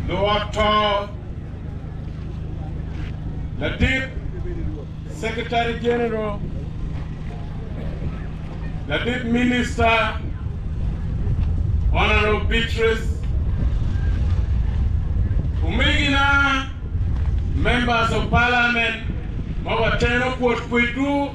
Luot to, Ladit Secretary General, Ladit Minister, Honorable Beatrice, Omegina, Members of Parliament ma wateno kwot kwedwu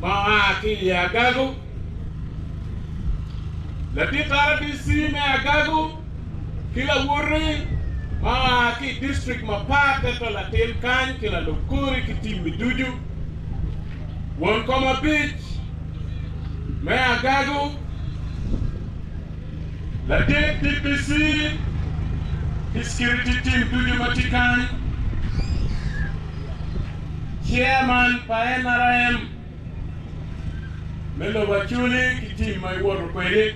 ma oa ki i Agago, Ladit RDC me Agago ki lawoti ma oa ki i distrik mapat ento latin kany ki lalub kori ki timmi ducu, Won kom abic me Agago, Ladit DPC ki security team ducu ma tye kany, Chairman pa NRM me lobo Acholi ki team ma iwoto kwede,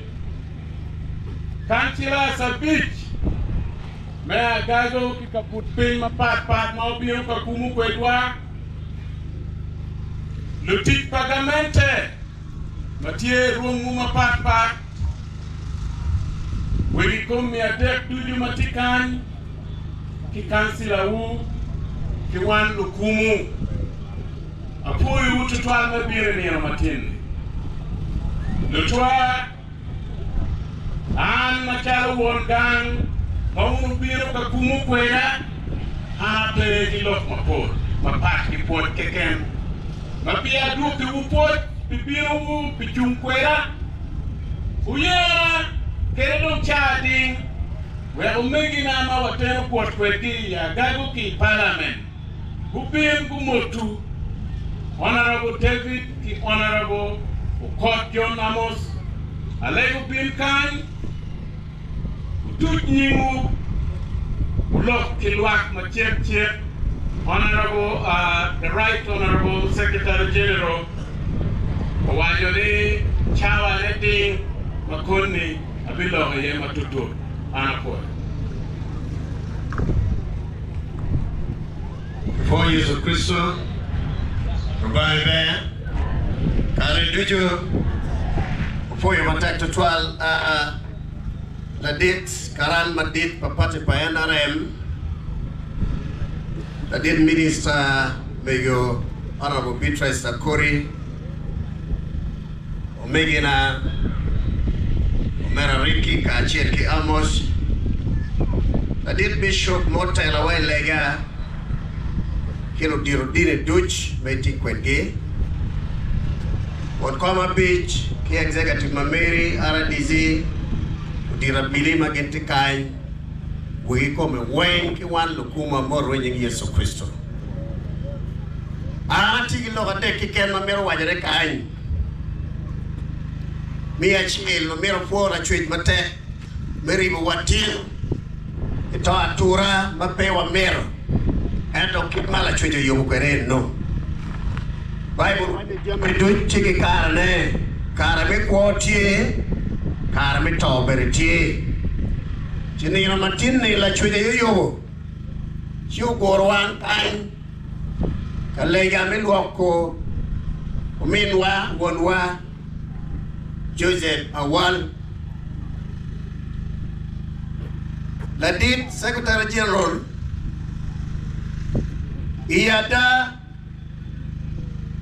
Councillors abic me Agago ki kabut piny mapat pat ma obino ka kumu kwedwa, lutic pa gamente ma tye i rwomwu mapatpat, wegi kom miadek ducu ma tye kany, ki kancilawu, ki wan lukumu. Apwoyowu twatwal me bino i nino matin-ni. Lutwa, an macalo won gang ma wun wubino ka kumu kweda, an ape ki lok mapol mapat ki pwoc keken. Ma peya adwokkiwu pwoc pi binowu pi cung kweda, wuyena kede dong caa ding wek omegina ma wateno kwot kwedgi i agago ki i palament gubin gumotwu, Honourable David ki Honourable Okot John Amos, alego bin kany wutuc nyingwu wulok ki lwak macek cek, Honourable the Right Honourable Secretary General owaco ni cawa ne ding ma koni abiloko iye matutut. An apwoyo. Pwony Yecu Kricito, Lubanga ber kare ducu. Opwoyo matek tutwal aa ladit karan madit pa pati pa NRM, ladit minista mego Honourable Beatrice Akori, Omegina, omera Ricky kacel ki Amos, ladit bicop ma otelowa i lega, ki ludito dini duc ma itye kwedgi, wod kom abic ki executive ma meri, RDC, ludito abili ma gin tye kany, wegi kome weng ki wan lukuma moto i nying Yecu Kricito. An atye ki lok adek keken ma amito wacone kany. Me acel, wamito pwo Lacwec matek me ribowa tin ki to atura ma pe wamito, ento kit ma Lacwec oyubo kwede eno. Baibul waco ni jami ducu tye ki karene, kare me kwo tye, kare me to bene tye. Ci nino matin-ni Lacwec aye oyubo, ci oguro wan kany. Ka lega me lwoko ominwa wonwa Joseph Awal, ladit Secretary General i ada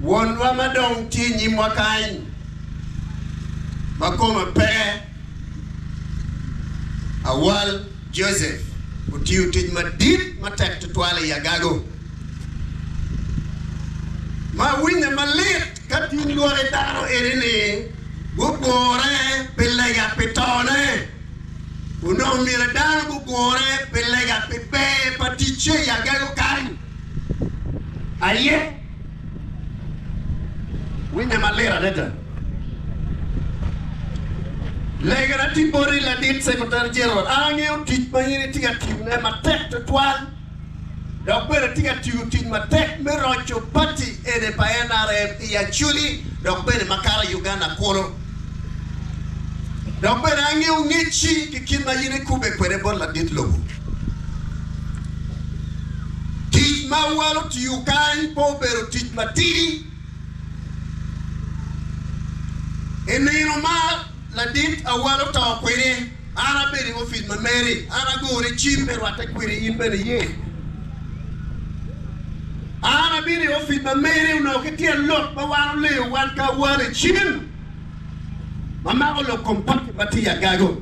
wonwa ma dong tye i nyimwa kany ma kome pe Awal Joseph otiyo tic madit matek tutwal i Agago. Ma winye malit ka tin lwaki dano eni ni gugure pi lega pi tone. Onongo myero dano gugure pi lega pi ber pa ticce i Agago kany aye. Winye malit adada. Legana tye boti ladit Secretary General, an angeyo tic ma in itye ka timone matek tutwal dok bene itye ka tiyo tic matek me roco party ene pa nrm i Acholi dok bene makato i Uganda kulu. Dok bene angeyo ngecci ki kit ma in ikube kwede bot ladit lobo. Tic ma wan otiyo kany pe obedo tic matidi. I nino ma ladit awal oto kwede. An abedo i opic ma meri, an agori cim me rwatte kwedi, in bene iye. An abino i opic ma meri onongo ki tyen lok ma wan oleyo wan ka awal i cim ma mako lok kom pati ma tye i agago,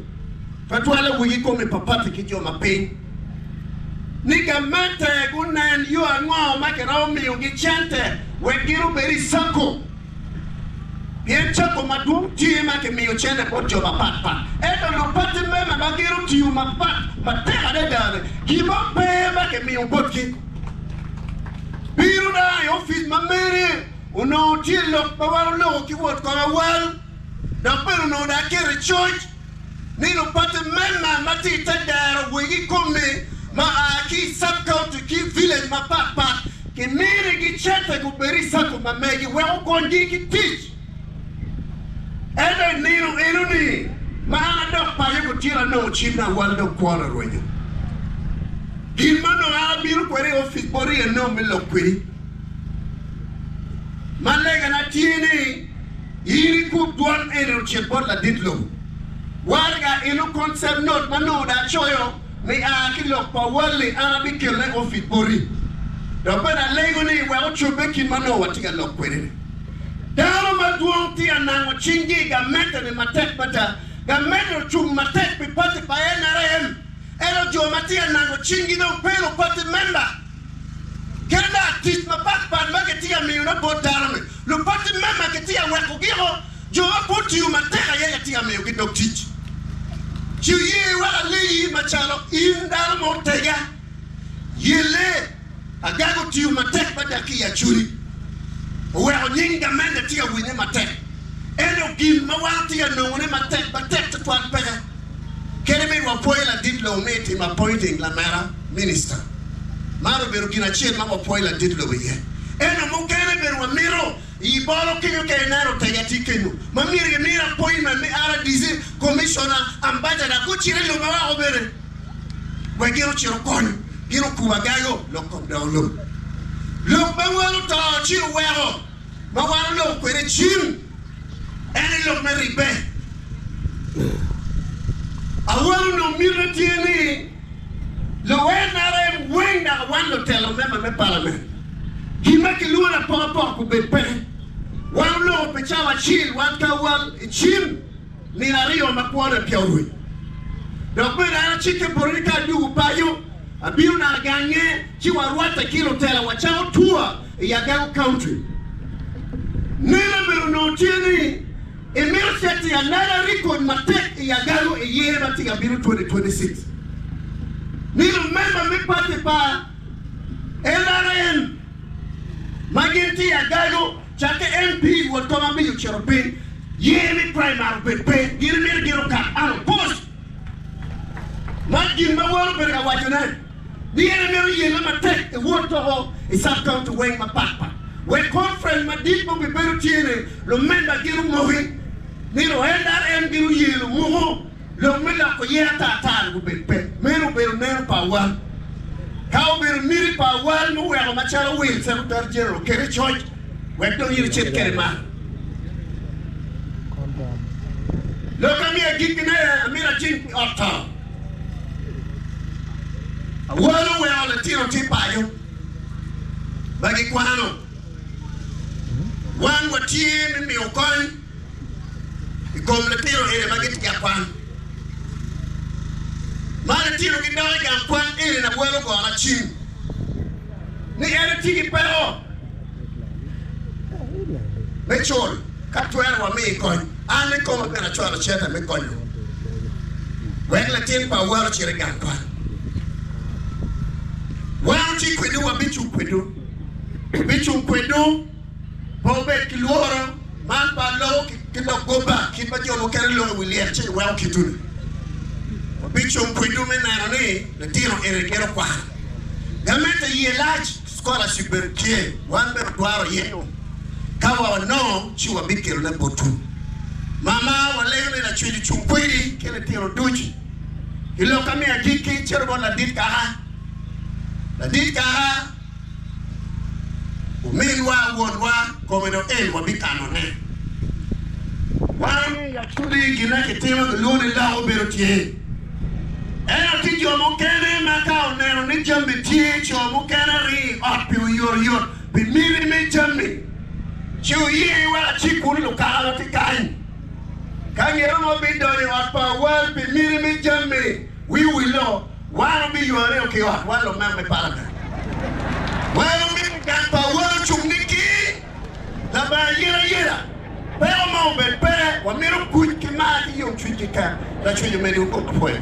twatwal awigi komi pa pati ki jo ma piny, ni gamente gunen yo ango ma kiromo miyogi cente wek gin obed i cako. Pien cako madwong tye ma kimiyo cente bot jo mapatpat, ento lupati mema ma gin otiyo mapat matek adada-ni, gin mo pe ma kimiyo botgi. Bino dano i opic ma meri onongo tye lok ma wan oloko ki wot kom awal, dok bene onongo dong aketo i coc ni lupati mema ma tye i te dero wegi komi ma a ki i sub-county ki village mapatpat kiminigi cente gubed i sacco ma megi wek okonygi ki tic. Ento i nino enoni ma an adok paco kutyeno anongo cim awal dong kwona orwenyo. Gin ma onongo an abino kwede i opic boti anongo me lok kwedi. Ma legana tye ni in ikub dwon eni ocit bot ladit lobo. Waraga eno concept note ma nongo dong acoyo ni a ki lok pa Wally an abikele i opic boti. Dok bene alego ni wek ocobbe kit ma nongo watye ka lok kwede ni. Dano madwong tye ka nango cinggi i gamente-ni matek mada. Gamente ocung matek pi pati pa NRM, ento jo ma tye ka nango cinggi dong pe lupati memba. Kadi dok tic mapatpat ma kitye ka miyone bot dano-ni, lupati memba kitye ka wekogiko, jo ma pe otiyo matek aye kitye ka miyogi dog tic. Ci oye wek aleyi macalo in dano ma otega. Yelle Agag otiyo matek mada ki i Acholi, oweko nying gamente tye ka winye matek. Ento gin ma wan watye ka nongone matek matek tutwal peke. Kadi bed wapwoyo ladit lobo me timo appointing lamera minista, man obedo gin acel ma wapwoyo ladit lobo iye. Ento mukene bene wamito i bolo kenyo ka ineno otega tye kenyo ma myero gimine appointment me RDC, commissioner, ambassador gucit i lobo ma woko bene. Wek gin ocit okony gin okub agayo lok kom dongo lobo. Lok ma wan oto ci oweko ma wan oloko kwede cim en aye lok me ribbe. Awan onongo mitine tye ni lu-NRM weng dok wan lutelo mema me palament gin ma kilwongo ni apokapoka kubed peke. Wan oloko pi cawa acel wan ka awal i cim. Nino aryo ma kwona peya orweny. Dok bene an acikke boti ni ka adwogo paco, abino naka gange ci warwatte ki lutela wacako tour i Agago Country. Nene bene onongo tye ni imito setting another record matek i Agago i year ma tye ka bino 2026. Ni lumemba me party pa NRM ma gin tye i Agago Cakke MP wot kom abic ocito piny, yer ni primary obed pe, gin imito gin okat unopposed. Man gin ma wan obedo ka waco ne, ni en emito yelle matek ewot toko i sub county weng mapat pat wek conference madit ma obibedo tye ni lumemba gin omoki ni lu NRM gin oye lumuku. Lok me loko yer ata ata-ni gubed pe. Meno obedo neno pa awal. Ka obedo miti pa awal muweko macalo wil Secretary General oket i coc wek dong in icit kwede malo. Lok amiyo agikkine amito acing pi ot to. Awal oweko litino tye paco ma gikwano. Wan watye me miyo kony. I kom litino eni ma gitye ka kwan. Ma litino gidok i gang kwan eni labwel ogona cim ni en etye ki peko me cul ka twero wamiye kony. An i koma bene acwalo cente me konyo wek latin pa awal ocit i gang kwan. Wan watye kwedwu wabicung kwedwu, wabicung kwedwu. Pe wubed ki lworo, man pe aloko ki lok goba kit ma jo mukene loko i wi lyel ci giweko kituni. Wabicung kwedwu me neno ni litino eni gin okwano. Gamente iye lac, scholarship bene tye, wan bene watwero yenyo ka wanongo ci wabikelone botwu. Mama, walego ni Lacwec ocung kwedi ki litino duc. I lokka me agikki, cito bot ladit kaka. Ladit kaka. Ominwa, wonwa, kome dong en wabikanone. Wan i Acholi gin ma kitimo kilwongo ni lok obedo tye. Ento tye jo mukene ma ka oneno ni jami tye, co mukene ringo i ot pi oyotoyot pi miti me jami, ci oye wek acik wunu lukaka ma tye kany. Ka ngat mo bidonyo i ot pa awal pi miti me jami, wi owillo, wan obiyware o ki ot, wan lumema me palament. Wan omito gang pa awal ocung ni ki Labongo ayelayela, peko mo obed pe, wamito kuc ki mar ki yomcwiny keken. Lacwec omediwu kong apwoyo.